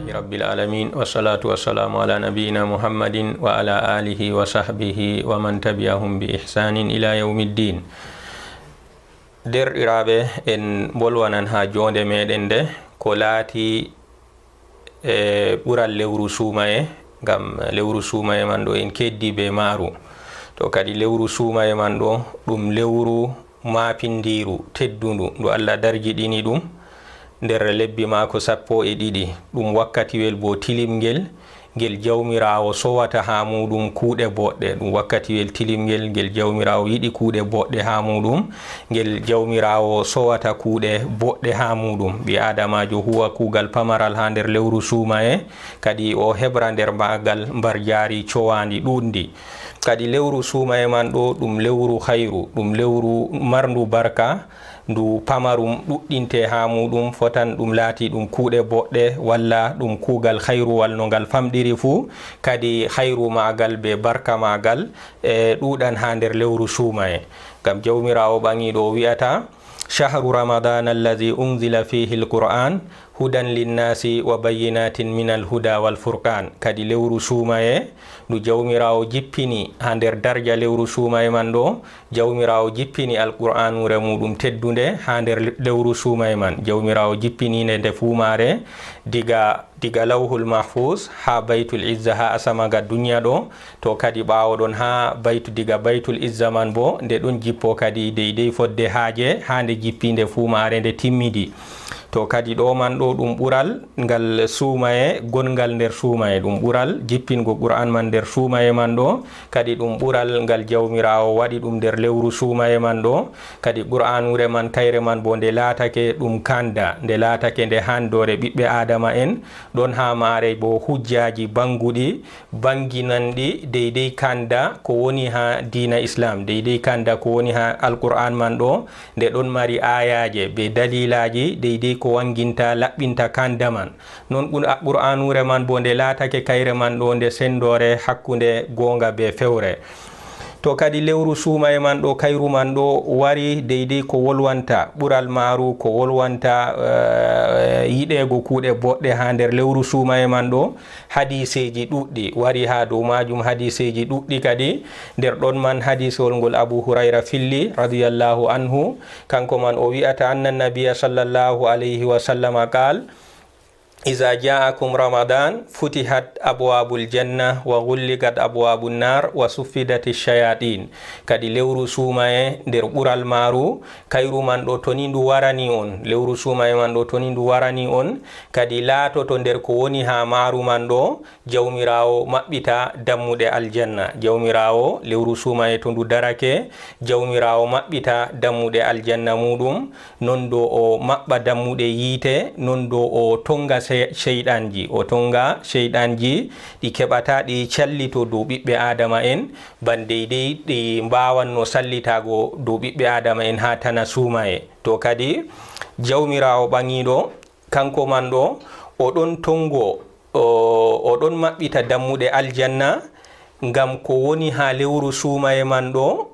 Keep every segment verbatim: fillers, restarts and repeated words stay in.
Rabbil alamin, wassalatu wassalamu ala nabiyyina Muhammadin wa ala alihi wa sahbihi wa man tabi'ahum bi ihsanin ila yawmiddin. Derɗiraaɓe, en mbolwanan haa joonde meɗen nde ko laati e ɓural lewru suumaye, ngam lewru suumaye man ɗo en keddi be maaru. To kadi lewru suumaye man ɗo ɗum lewru maapindiiru teddundu ndu Allah darjiɗini ɗum nder lebbi maako sappo e ɗiɗi. Ɗum wakkatiwel bo tilimngel, ngel Jawmiraawo sowata haa muuɗum kuuɗe boɗɗe. Ɗum wakkatiwel tilimngel, ngel Jawmiraawo yiɗi kuuɗe boɗɗe haa muuɗum, ngel Jawmiraawo sowata kuuɗe boɗɗe haa muuɗum. Ɓii aadamaajo huwa kuugal pamaral haa nder lewru suumaye, kadi o heɓra nder maagal mbarjaari cowaandi ɗuuɗndi. Kadi lewru suumaye man ɗo ɗum lewru hayru, ɗum lewru marndu barka, ndu pamarum ɗuɗɗinte haa muuɗum, fotan ɗum laati ɗum kuuɗe boɗɗe, walla ɗum kuugal hayruwal no ngal famɗiri fuu, kadi hayru maagal be barka maagal e ɗuuɗan haa nder lewru suumaye. Ngam Jawmiraawo ɓaŋiiɗo o wi'ata, "Shahru Ramadan allazi unzila fihi al-Qur'an hudan linnasi wa bayyinatin min al-huda wal furqan." Kadi lewru suumaye ndu Jawmiraawo jippini haa nder darja lewru suumaye man ɗo, Jawmiraawo jippini Alqur'anuure muuɗum teddunde haa nder lewru suumaye man. Jawmiraawo jippini nde, nde fuu maare diga, diga Lawhul Mahfuz haa Baytul Izza, haa asama ga dunya ɗo. To kadi ɓaawo ɗon haa Baytu-, diga Baytul Izza man bo, nde ɗon jippo kadi deydey fodde haaje haa nde jippi nde fuu maare nde timmidi. To kadi ɗo man ɗo ɗum ɓural ngal suumaye, gonngal nder suumaye. Ɗum ɓural jippingo Qur'an man nder suumaye man ɗo. Kadi ɗum ɓural ngal Jawmiraawo waɗi ɗum nder lewru suumaye man ɗo. Kadi Qur'anuure man, kayre man bo nde laatake ɗum kanda, nde laatake nde handore ɓiɓɓe Aadama en, ɗon haa maare bo hujjaaji baŋguɗi, baŋginanɗi deydey kanda ko woni haa diina Islam, deydey kanda ko woni haa Alqur'an man ɗo, nde ɗon mari aayaaje be daliilaaji deydey ko waŋginta, laɓɓinta kanda man. Non Qur-, Qur'anuure man bo nde laatake kayre man ɗo nde sendore hakkunde goonga be fewre. To kadi lewru suumaye man ɗo, kayru man ɗo wari deydey ko wolwanta, ɓural maaru ko wolwanta, eh, yiɗeego kuuɗe boɗɗe haa nder lewru suumaye man ɗo. Hadiiseeji ɗuuɗɗi wari haa dow maajum, hadiiseeji ɗuuɗɗi kadi. Nder ɗon man hadiisewol ngol Abu Hurayra filli, radiyallahu anhu. Kanko man o wi'ata, "Anna nabiyya sallallahu alayhi wa sallama qaal, iza ja'akum Ramadan, futihat abwabul janna, wa ghulliqat abwabun nar, wa suffidatish shayatin." Kadi lewru suumaye nder ɓural maaru, kayru man ɗo toni ndu warani on, lewru suumaye man ɗo toni ndu warani on, kadi laatoto nder ko woni haa maaru man ɗo, Jawmiraawo maɓɓita dammuɗe aljanna. Jawmiraawo, lewru suumaye to ndu darake, Jawmiraawo maɓɓita dammuɗe aljanna muuɗum, non do o maɓɓa dammuɗe yiite, non do o tonga se-, seyɗanji, o tonga seyɗanji, ɗi keɓata ɗi callito dow ɓiɓɓe Aadama en, ban deydey ɗi mbaawanno sallitaago dow ɓiɓɓe Aadama en haa tana suumaye. To kadi, Jawmiraawo ɓaŋiiɗo, kanko man ɗo, o ɗon tongo, o, o ɗon maɓɓita dammuɗe aljanna, ngam ko woni haa lewru suumaye man ɗo,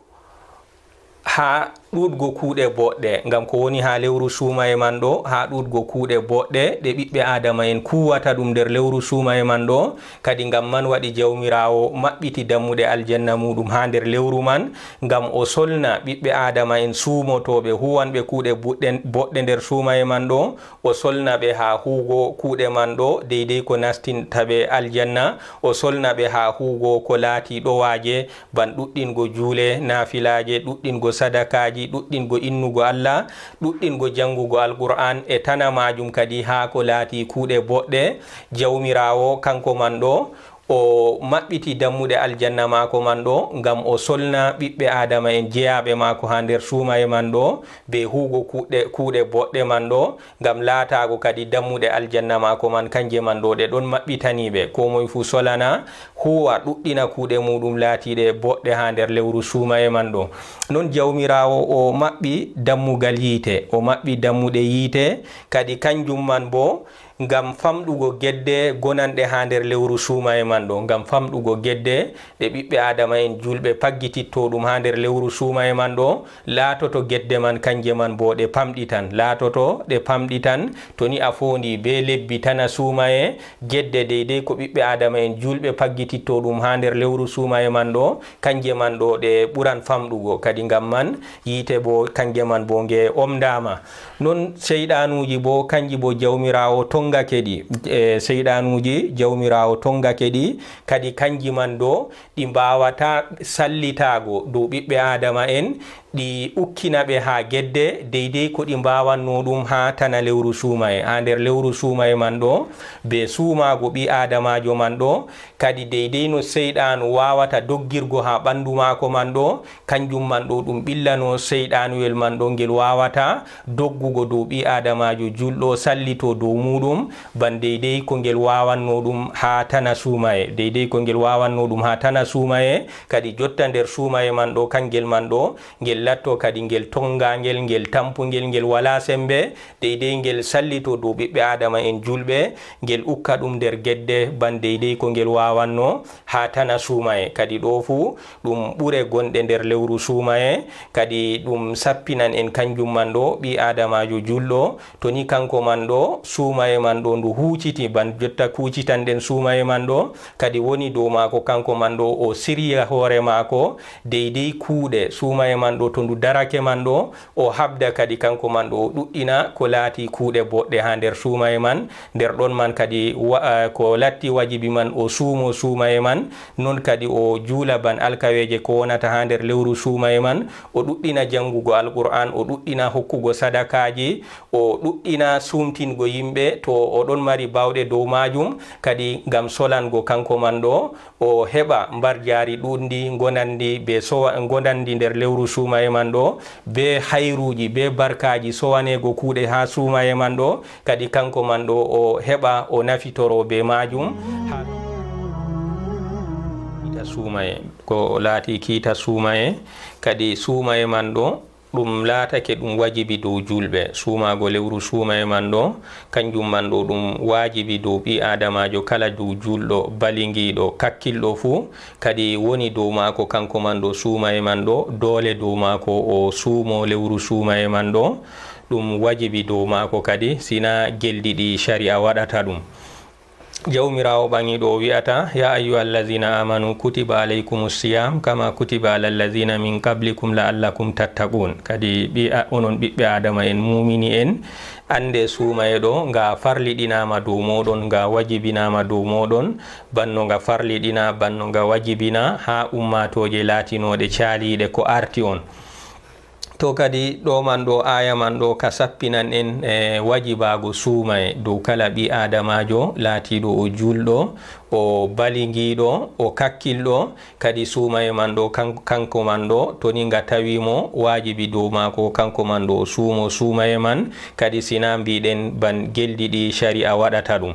haa ɗuuɗgo kuuɗe boɗɗe, ngam ko woni haa lewru suumaye man ɗo, haa ɗuuɗgo kuuɗe boɗɗe ɗe ɓiɓɓe Aadama en kuwata ɗum nder lewru suumaye man ɗo, kadi ngam man waɗi Jawmiraawo maɓɓiti dammuɗe aljanna muuɗum haa nder lewru man, ngam o solna ɓiɓɓe Aadama en suumotooɓe, huwanɓe kuuɗe buɗɗe-, boɗɗe nder suumaye man ɗo, o solna ɓe haa huugo kuuɗe man ɗo, deydey ko nastinta ɓe aljanna, o solna ɓe haa huugo ko laati ɗowaaje, ban ɗuɗɗingo juule, naafilaaje, ɗuɗɗingo sadakaaji, ɗuɗɗingo innugo Allah, ɗuɗɗingo janngugo Alqur'an e tana maajum kadi haa ko laati kuuɗe boɗɗe. Jawmiraawo, kanko man ɗo, o maɓɓiti dammuɗe aljanna maako man ɗo, ngam o solna ɓiɓɓe Aadama en jeyaaɓe maako haa nder suumaye man ɗo, be huugo kuuɗe, kuuɗe boɗɗe man ɗo, ngam laataago kadi dammuɗe aljanna maako man, kanje man ɗo, ɗe ɗon maɓɓitani ɓe. Koo moy fuu solana, huuwa, ɗuɗɗina kuuɗe muuɗum laatiiɗe boɗɗe haa nder lewru suumaye man ɗo. Non Jawmiraawo o maɓɓi dammugal yiite, o maɓɓi dammuɗe yiite, kadi kanjum man boo Ngam famɗugo gedde gonanɗe haa nder lewru suumaye man ɗo, ngam famɗugo gedde ɗe ɓiɓɓe aadama'en juulɓe paggitittoo ɗum haa nder lewru suumaye man ɗo, laatoto gedde man kanje man boo ɗe pamɗitan, laatoto ɗe pamɗitan. To ni a foondi bee lebbi tana suumaye, gedde deydey ko ɓiɓɓe aadama'en juulɓe paggitittoo ɗum haa nder lewru suumaye man ɗo, kanje man ɗo ɗe ɓuran famɗugo. Kadi ngam man yiite boo kanje man boo nge omndaama. Non seyɗanuuji boo, kanji boo Jawmiraawo toŋngake ɗi. E, seyɗanuuji Jawmiraawo toŋngake ɗi, kadi kanji man ɗo ɗi mbaawataa sallitaago dow ɓiɓɓe aadama'en, ɗi ukkina ɓe haa gedde, deydey ko ɗi mbaawannoo ɗum haa tana lewru suumaye. Haa nder lewru suumaye man ɗo, bee suumaago ɓii aadamaajo man ɗo, kadi deydey no seyɗaanu waawata doggirgo haa ɓanndu maako man ɗo, kanjum man ɗo ɗum ɓillano seyɗaanuyel man ɗo, ngel waawataa doggugo dow ɓii aadamaajo juulɗo, sallito dow muuɗum, ban deydey ko ngel waawannoo ɗum haa tana suumaye, deydey ko ngel waawannoo ɗum haa tana suumaye, kadi jotta nder suumaye man ɗo, kangel man ɗo, ngel latto kadi ngel toŋngaangel, ngel tampungel, ngel walaa semmbe, deydey ngel sallito dow ɓiɓɓe aadama'en juulɓe, ngel ukka ɗum nder gedde, ban deydey ko ngel waawannoo haa tana suumaye. Kadi ɗo fuu ɗum ɓure gonɗe nder lewru suumaye, kadi ɗum sappinan en kanjum man ɗo, ɓii aadamaajo juulɗo, to ni kanko man ɗo, suumaye man ɗo ndu huuciti, ban jotta kuucitanɗen suumaye man ɗo, kadi woni dow maako kanko man ɗo, o sirya hoore maako, deydey kuuɗe suumaye man ɗo, to ndu darake man ɗo, o haɓda kadi kanko man ɗo, o ɗuɗɗina ko laati kuuɗe boɗɗe haa nder suumaye man. Nder ɗon man kadi wa-, eh, ko latti wajibi man, o suumo suumaye man, non kadi o juula ban alkaweeje ko wonata haa nder lewru suumaye man, o ɗuɗɗina janngugo Alqur'aan, o ɗuɗɗina hokkugo sadakaaji, o ɗuɗɗina suumtingo yimɓe to o ɗon mari baawɗe dow maajum, kadi ngam solango kanko man ɗo, o heɓa mbarjaari ɗuuɗndi ngonanndi be sowa-, ngonanndi nder lewru suumaye man ɗo, be hayruuji, be barkaaji sowaneego kuuɗe haa suumaye man ɗo, kadi kanko man ɗo o heɓa o nafitoro be maajum. Haa kiita suumaye, ko laati kiita suumaye, kadi suumaye man ɗo, ɗum laatake ɗum wajibi dow juulɓe, suumaago lewru suumaye man ɗo, kanjum man ɗo ɗum waajibi dow ɓii aadamaajo kala, dow juulɗo, balingiiɗo, kakkilɗo fuu, kadi woni dow maako kanko man ɗo, suumaye man ɗo, doole dow maako o suumo lewru suumaye man ɗo, ɗum wajibi dow maako kadi, sinaa geldi ɗi shari'a waɗata ɗum. Jawmiraawo ɓaŋiiɗo o wi'ata, "Ya ayyuhal lazina amanu kutiba alaykumus siyam kama kutiba alal lazina min qablikum la'allakum tattaqun." Kadi ɓi-, a-, onon ɓiɓɓe Aadama en, muumini en, annde suumaye ɗo, nga farliɗinaama dow mooɗon, nga wajibinaama dow mooɗon, banno nga farliɗina, banno nga wajibina haa ummaatooje laatinooɗe caaliiɗe ko arti on. To kadi ɗo man ɗo, aaya man ɗo ka sappinan en, e, wajibaago suumaye dow kala ɓii aadamaajo laatiiɗo o juulɗo, o balingiiɗo, o kakkilɗo, kadi suumaye man ɗo kan-, kanko man ɗo, to ni nga tawi mo, waajibi dow maako kanko man ɗo o suumo suumaye man, kadi sina mbiɗen ban geldi ɗi shari'a waɗata ɗum.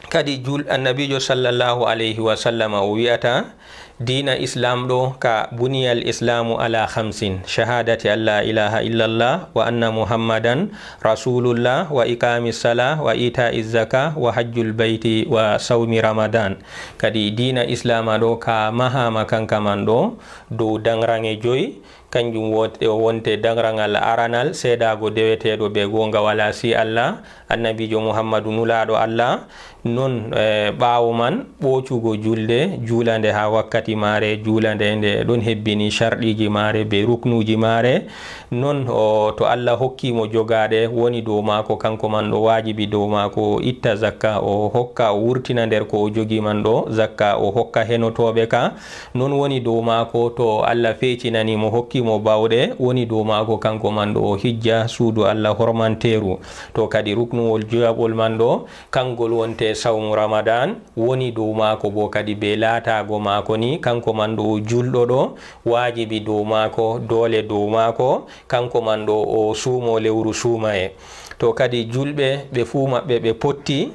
Kadi jul-, Annabiijo sallallahu alayhi wa sallama o wi'ata, diina Islaam ɗo ka buniyal Islaamu ala khamsin, shahadati an la ilaha illallah wa anna Muhammadan Rasulullah wa iqami salah wa ita'i zaka wa hajjul bayti wa sawmi Ramadan. Kadi diina Islaama ɗo ka mahaama kanka man ɗo dow daŋraŋe joy, kanjum wot-, wonte daŋraŋal aranal, seedaago deweteeɗo be goonga walaa si Allah, Annabiijo Muhammadu nulaaɗo Allah. Non, eh, ɓaawo man, ɓoocugo julde, juula nde haa wakkati maare, juula nde, nde ɗon hebbini sharɗiiji maare be ruknuuji maare. Non, o, to Allah hokki mo jogaaɗe, woni dow maako, kanko man ɗo waajibi dow maako, o itta zakka, o hokka, o wurtina nder ko o jogi man ɗo zakka, o hokka henotooɓe ka. Non woni dow maako, to Allah feecinani mo, hokki mo baawɗe, woni dow maako kanko man ɗo o hijja suudu Allah hormanteeru. To kadi ruknuwol joyaɓol man ɗo, kangol wonte sawmu Ramadan, woni dow maako boo kadi bee laataago maako ni, kanko man ɗo o juulɗo ɗo, waajibi dow maako, doole dow maako, kanko man ɗo o suumo lewru suumaye. To kadi juulɓe ɓe fuu maɓɓe ɓe potti,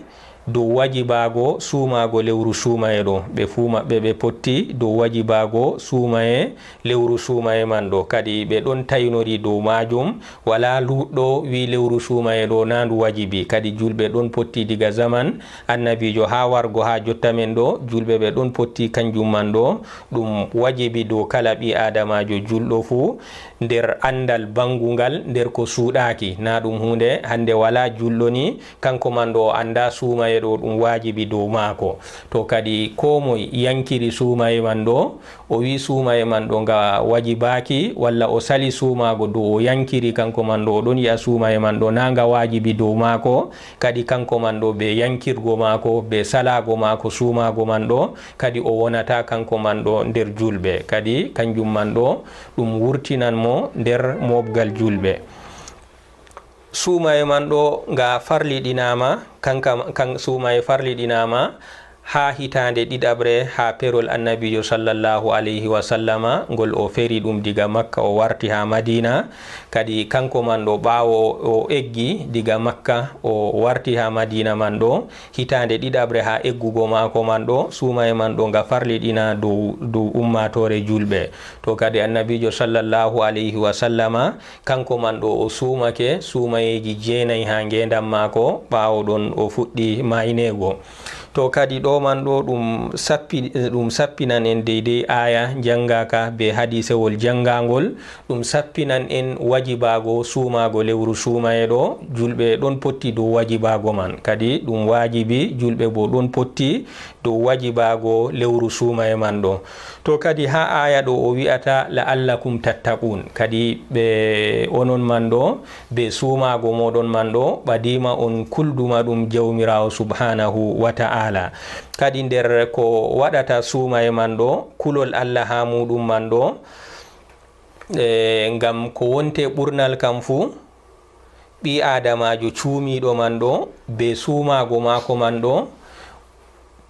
dow wajibaago suumaago lewru suumaye ɗo. Ɓe fuu maɓɓe ɓe potti dow wajibaago suumaye lewru suumaye man ɗo. Kadi ɓe ɗon taynori dow maajum. Walaa luutɗo wi'i lewru suumaye ɗo naa ndu wajibi. Kadi juulɓe ɗon potti diga zaman Annabiijo haa wargo haa jotta men ɗo, juulɓe ɓe ɗon potti kanjum man ɗo. Ɗum wajibi dow kala ɓii aadamaajo juulɗo fuu, nder anndal banngungal, nder ko suuɗaaki. Naa ɗum huunde hannde walaa juulɗo ni, kanko man ɗo o anndaa suumaye ɗo ɗum waajibi dow maako. To kadi koo moy yankiri suumaye man ɗo, o wi'i suumaye man ɗo nga wajibaaki, walla o sali suumaago dow o yankiri kanko man ɗo, o ɗon yi'a suumaye man ɗo naa nga waajibi dow maako, kadi kanko man ɗo bee yankirgo maako, bee salaago maako suumaago man ɗo, kadi o wonataa kanko man ɗo nder juulɓe. Kadi kanjum man ɗo ɗum wurtinan mo nder mooɓgal juulɓe. Suumaye man ɗo nga farliɗinaama, kanka, kan, suumaye farliɗinaama haa hitaande ɗiɗaɓre haa perol Annabiijo sallallahu alayhi wa sallama, ngol o feri ɗum diga Makka o warti haa Madiina. Kadi kanko man ɗo ɓaawo o eggi diga Makka o warti haa Madiina man ɗo, hitaande ɗiɗaɓre haa eggugo maako man ɗo, suumaye man ɗo nga farliɗina dow, dow ummaatoore juulɓe. To kadi Annabiijo sallallahu alayhi wa sallama, kanko man ɗo o suumake suumayeeji jeenayi haa ngeendam maako, ɓaawo ɗon o fuɗɗi maayneego. To kadi ɗo man ɗo ɗum sappi-, ɗum sappinan en deydey aaya njanngaaka bee hadiisewol janngaangol, ɗum sappinan en wajibaago suumaago lewru suumaye ɗo, juulɓe ɗon potti dow wajibaago man. Kadi ɗum waajibi, juulɓe boo ɗon potti dow wajibaago lewru suumaye man ɗo. To kadi haa aaya ɗo o wi'ata, "La'allakum tattaqun." Kadi ɓe onon man ɗo, bee suumaago mooɗon man ɗo, ɓadiima on kulduma ɗum Jawmiraawo subhaanahu wa ta'aala. Kadi nder ko waɗata suumaye man ɗo, kulol Allah haa muuɗum man ɗo, e, ngam ko wonte ɓurnal kam fuu, ɓii aadamaajo cuumiiɗo man ɗo, bee suumaago maako man ɗo,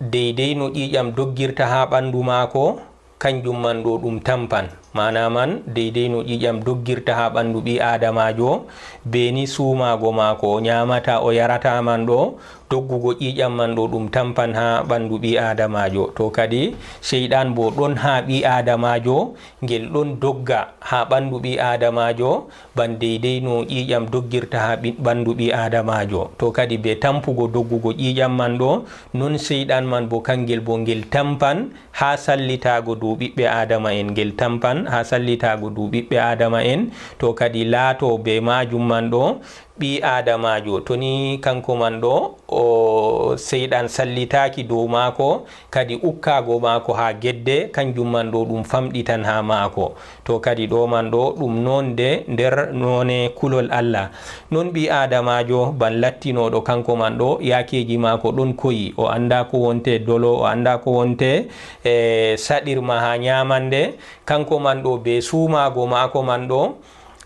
deydey no ƴiiƴam doggirta haa ɓanndu maako, kanjum man ɗo ɗum tampan. Maana man, deydey no ƴiiƴam doggirta haa ɓanndu ɓii aadamaajo, bee ni suumaago maako, o nyaamata, o yarata man ɗo, doggugo ƴiiƴam man ɗo ɗum tampan haa ɓanndu ɓii aadamaajo. To kadi, seyɗan boo ɗon haa ɓii aadamaajo, ngel ɗon dogga haa ɓanndu ɓii aadamaajo, ban deydey no ƴiiƴam doggirta haa ɓi-, ɓanndu ɓii aadamaajo. To kadi bee tampugo doggugo ƴiiƴam man ɗo, non seyɗan man boo kangel boo ngel tampan haa sallitaago dow ɓiɓɓe aadama'en, ngel tampan haa sallitaago dow ɓiɓɓe aadama'en. To kadi laato bee maajum man ɗo, ɓii aadamaajo, to ni kanko man ɗo, o seyɗan sallitaaki dow maako, kadi ukkaago maako haa gedde, kanjum man ɗo ɗum famɗitan haa maako. To kadi ɗo man ɗo ɗum noonde nder noone kulol Allah. Non ɓii aadamaajo ban lattinooɗo kanko man ɗo, yaakeeji maako ɗon koyi, o anndaa ko wonte dolo, o anndaa ko wonte, e, saɗirma haa nyaamande, kanko man ɗo bee suumaago maako man ɗo,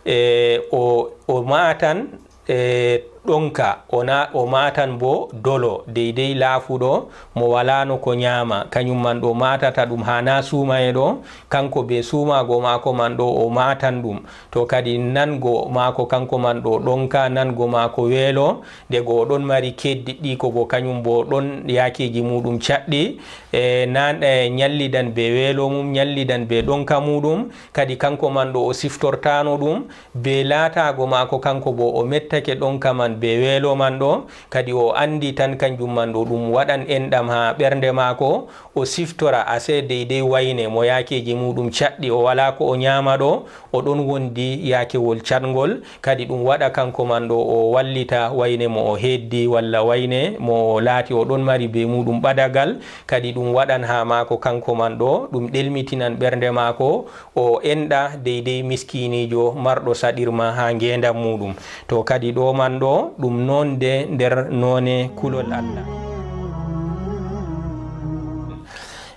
e, o, o maatan, e, ɗonka, o na-, o maatan boo dolo, deydey laafuɗo mo walaano ko nyaama, kanyum man ɗo maatata ɗum haa naa suumaye ɗo, kanko bee suumaago maako man ɗo o maatan ɗum. To kadi nango maako kanko man ɗo ɗonka, nango maako weelo, ndego o ɗon mari keeddiɗɗi ko boo kanyum boo ɗon yaakeeji muuɗum caɗɗi, e, nan-, e, nyallidan bee weelo mum, nyallidan bee ɗonka muuɗum, kadi kanko man ɗo o siftortaano ɗum, bee laataago maako kanko boo o mettake ɗonka man bee weelo man ɗo, kadi o anndi tan kanjum man ɗo ɗum waɗan enɗam haa ɓernde maako, o siftora asee deydey wayne mo yaakeeji muuɗum caɗɗi, o walaa ko o nyaama ɗo, o ɗon wondi yaakewol caɗngol, kadi ɗum waɗa kanko man ɗo o wallita wayne mo o heeddi, walla wayne mo o laati o ɗon mari bee muuɗum ɓadagal, kadi ɗum waɗan haa maako kanko man ɗo, ɗum ɗelmitinan ɓernde maako, o enɗa deydey miskiiniijo marɗo saɗirma haa ngeendam muuɗum. To kadi ɗo man ɗo, ɗum noonde nder noone kulol Allah.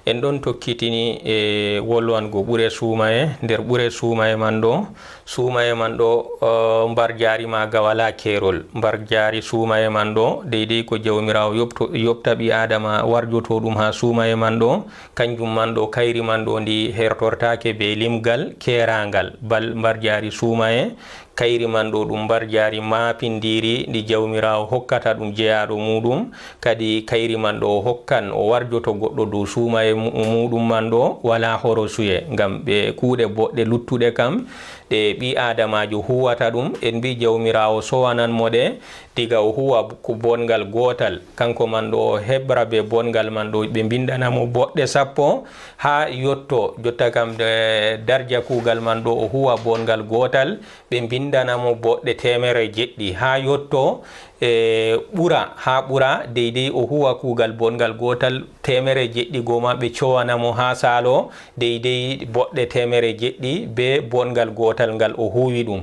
En ɗon tokkitini e wolwango ɓure suumaye. Nder ɓure suumaye man ɗo, suumaye man ɗo, eh, mbarjaari maaga walaa keerol. Mbarjaari suumaye man ɗo, deydey ko Jawmiraawo yoɓto-, yoɓta ɓii Aadama warjoto ɗum haa suumaye man ɗo, kanjum man ɗo, kayri man ɗo, ndi hertortaake bee limgal keeraaŋgal. Bal mbarjaari suumaye, Kayri man ɗo ɗum mbarjaari maapindiiri ndi Jawmiraawo hokkata ɗum jeyaaɗo muuɗum. Kadi kayri man ɗo o hokkan, o warjoto goɗɗo dow suumaye mu-, muuɗum man ɗo walaa horosuye, ngam ɓe kuuɗe boɗɗe luttuɗe kam ɗe ɓii-aadamaajo huuwata ɗum, en mbii Jawmiraawo sowanan mo ɗe, diga o huuwa ko bonngal gootal, kanko man ɗo o heɓra bee bonngal man ɗo, ɓe mbinndana mo boɗɗe sappo, haa yotto, jotta kam, e, darja kuugal man ɗo o huuwa bonngal gootal, ɓe mbinndana mo boɗɗe teemere jeɗɗi, haa yotto, e, ɓura, haa ɓura, deydey o huuwa kuugal bonngal gootal, teemere jeɗɗi goo ma ɓe cowana mo haa saalo, deydey boɗɗe teemere jeɗɗi bee bonngal gootal ngal o huuwi ɗum.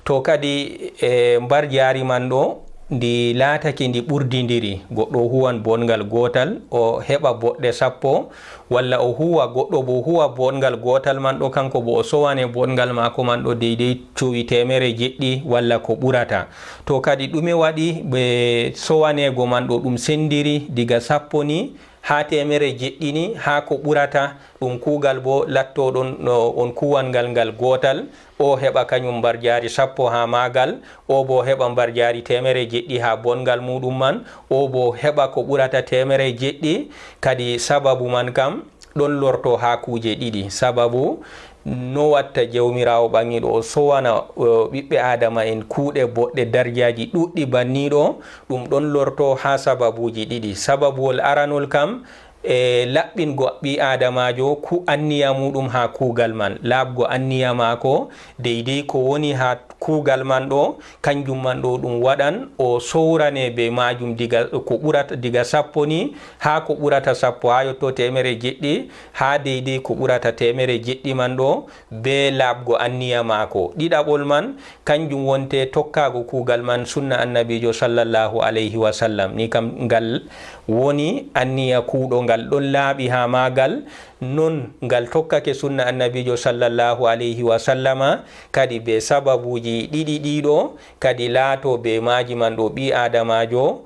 To kadi, e, mbarjaari man ɗo, ndi laatake ndi ɓurdindiri, goɗɗo o huuwan bonngal gootal, o heɓa boɗɗe sappo, walla o huuwa, goɗɗo bo huuwa bonngal gootal man ɗo, kanko bo o sowane bonngal maako man ɗo deydey cowi teemere jeɗɗi walla ko ɓurata. To kadi ɗume waɗi ɓe sowaneego man ɗo ɗum senndiri diga sappo ni haa teemere jeɗɗi ni haa ko ɓurata? Ɗum kuugal bo lattoɗon no on kuuwan ngal ngal gootal, o heɓa kañum mbarjaari sappo haa maagal, o bo heɓa mbarjaari teemere jeɗɗi haa bonngal muuɗum man, o bo heɓa ko ɓurata teemere jeɗɗi. Kadi sababu man kam ɗon lorto haa kuuje ɗiɗi. Sababu no watta Jawmiraawo ɓaŋiiɗo o sowana, o, ɓiɓɓe Aadama'en kuuɗe boɗɗe, darjaaji ɗuuɗɗi banniiɗo, ɗum ɗon lorto haa sababuuji ɗiɗi. Sababuwol aranol kam, e, laɓɓingo ɓii-aadamaajo ku-, anniya muuɗum haa kuugal man, laaɓgo anniya maako, deydey ko woni haa kuugal man ɗo, kanjum man ɗo ɗum waɗan o sowrane bee maajum diga ko ɓurata, diga sappo ni haa ko ɓurata sappo, haa yotto teemere jeɗɗi, haa deydey ko ɓurata teemere jeɗɗi man ɗo, bee laaɓgo anniya maako. Ɗiɗaɓol man, kanjum wonte tokkaago kuugal man sunna Annabiijo sallallahu alayhi wa sallam. Ni kam ngal woni anniya kuuɗo ngal ɗon laaɓi haa maagal, non ngal tokkake sunna Annabiijo sallallahu alayhi wa sallama, kadi bee sababuuji ɗiɗi ɗiɗo, kadi laato bee maaji man ɗo ɓii-aadamaajo,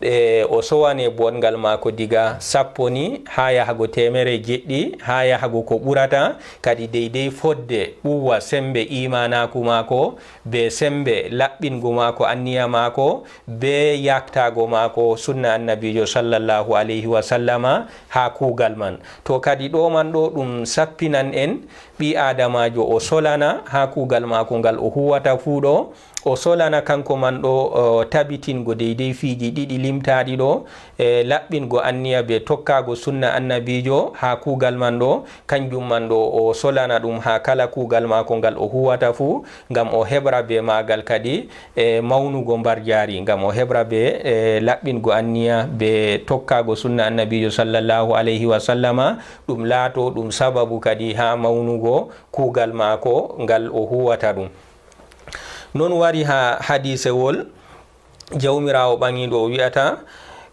e, o sowane bonngal maako diga sappo ni haa yahago teemere jeɗɗi, haa yahago ko ɓurata, kadi deydey fodde ɓuuwa semmbe iimaanaaku maako, bee semmbe laɓɓingo maako anniya maako, bee yaaktaago maako sunna Annabiijo sallallahu alayhi wa sallama haa kuugal man. To kadi ɗo man ɗo ɗum sappinan en, ɓii-aadamaajo o solana haa kuugal maako ngal o huuwata fuu ɗo, o solana kanko man ɗo, o, tabitingo deydey fiiji ɗiɗi limtaaɗi ɗo, e, laɓɓingo anniya bee tokkaago sunna Annabiijo haa kuugal man ɗo, kanjum man ɗo o solana ɗum haa kala kuugal maako ngal o huuwata fuu, ngam o heɓra bee maagal kadi, e, mawnugo mbarjaari, ngam o heɓra bee, e, laɓɓingo anniya bee tokkaago sunna Annabiijo sallallahu alayhi wa sallama, ɗum laato ɗum sababu kadi haa mawnugo kuugal maako ngal o huuwata ɗum. Non wari haa hadiisewol Jawmiraawo ɓaŋiiɗo o wi'ata,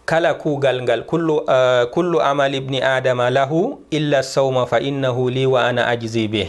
kala kuugal ngal, kullu, eh, kullu amal ibni Aadama lahu illa sawma fa innahu li wa ana ajzi bih.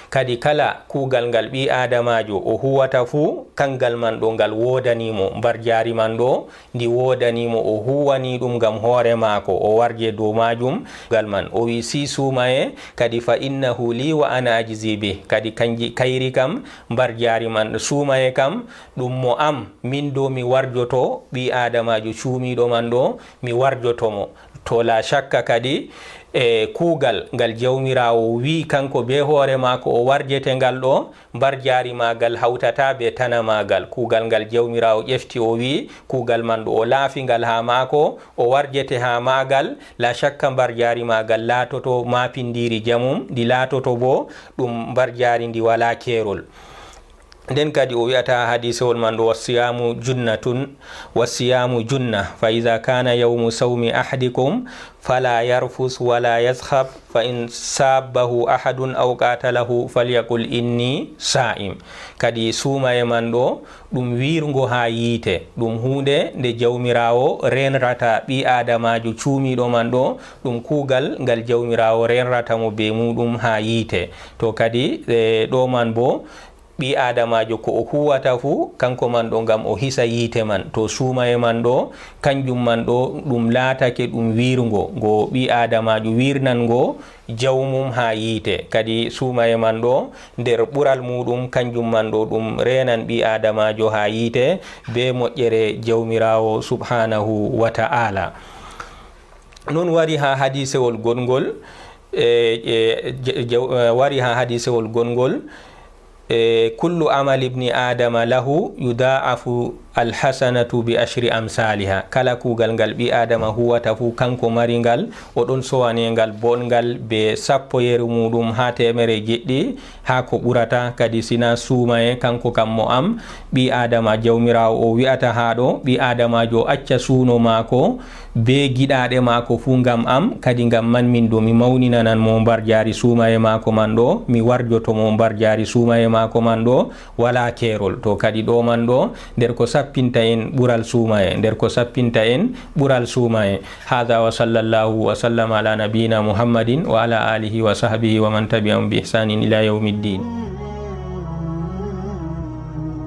Kadi kala kuugal ngal ɓii-aadamaajo o huuwata fuu, kangal man ɗo ngal woodani mo, mbarjaari man ɗo ndi woodani mo, o huuwani ɗum ngam hoore maako, o warje dow maajum. Ngal man, o wi, si suumaye, kadi fa innahu li wa ana ajzi bih. Kadi kanji kayri kam, mbarjaari man, suumaye kam, ɗum mo am, min do mi warjoto ɓii-aadamaajo cuumiiɗo man ɗo, mi warjoto mo. To laa shakka kadi, e kuugal ngal Jawmiraawo wi'i kanko bee hoore maako o warjete ngal ɗo, mbarjaari maagal hawtataa bee tana maagal. Kuugal ngal Jawmiraawo ƴefti o wi'i, kuugal man ɗo o laafi ngal haa maako, o warjete haa maagal, laa shakka mbarjaari maagal laatoto maapindiiri jamum, ndi laatoto boo ɗum mbarjaari ndi walaa keerol. Nden kadi o wi'ata haa hadiisewol man ɗo, "Wassiyaamu junnatun, wassiyaamu junna, fa iza kana yawmu sawmi ahadikum, fala yarfus wala yaskhab, fa in sabbahu ahadun aw qatalahu, falyaqul inni sa'im." Kadi suumaye man ɗo, ɗum wiirngo haa yiite, ɗum huunde nde Jawmiraawo reenrata ɓii-aadamaajo cuumiiɗo man ɗo, ɗum kuugal ngal Jawmiraawo reenrata mo bee muuɗum haa yiite. To kadi, e, ɗo man boo, ɓii aadamaajo ko o huwata fuu, kanko man ɗo, ngam o hisa yiite man. To suumaye man ɗo, kanjum man ɗo, ɗum laatake ɗum wiirngo, ngo ɓii aadamaajo wiirnan ngo jawmum haa yiite. Kadi suumaye man ɗo, nder ɓural muuɗum, kanjum man ɗo, ɗum reenan ɓii aadamaajo haa yiite bee moƴƴere Jawmiraawo subhaanahu wa ta'aala. Non wari haa hadiisewol goɗngol, e, e, je-, je-, e, wari haa hadiisewol goɗngol, e, "Kullu amali ibni Aadama lahu yudaafu alhasanatu bi ashri amsaaliha." Kala kuugal ngal ɓii Aadama huwata fuu, kanko mari ngal, o ɗon sowane ngal boɗngal bee sappo yeru muuɗum haa teemere jeɗɗi, haa ko ɓurata. Kadi sina suumaye, kanko kam mo am, ɓii Aadama, Jawmiraawo o wi'ata haa ɗo, ɓii Aadamaajo o acca suuno maako bee giɗaaɗe maako fuu ngam am, kadi ngam man min ɗo mi mawninanan mo mbarjaari suumaye maako man ɗo, mi warjoto mo mbarjaari suumaye maako man ɗo, walaa keerol. To kadi ɗo man ɗo, nder ko sappinta en ɓural suumaye, nder ko sappinta en ɓural suumaye. Haadha wa sallallahu wa sallam ala nabiyyina Muhammadin wa ala alihi wa sahbihi wa man tabi'ahum bi ihsanin ila yawmiddin.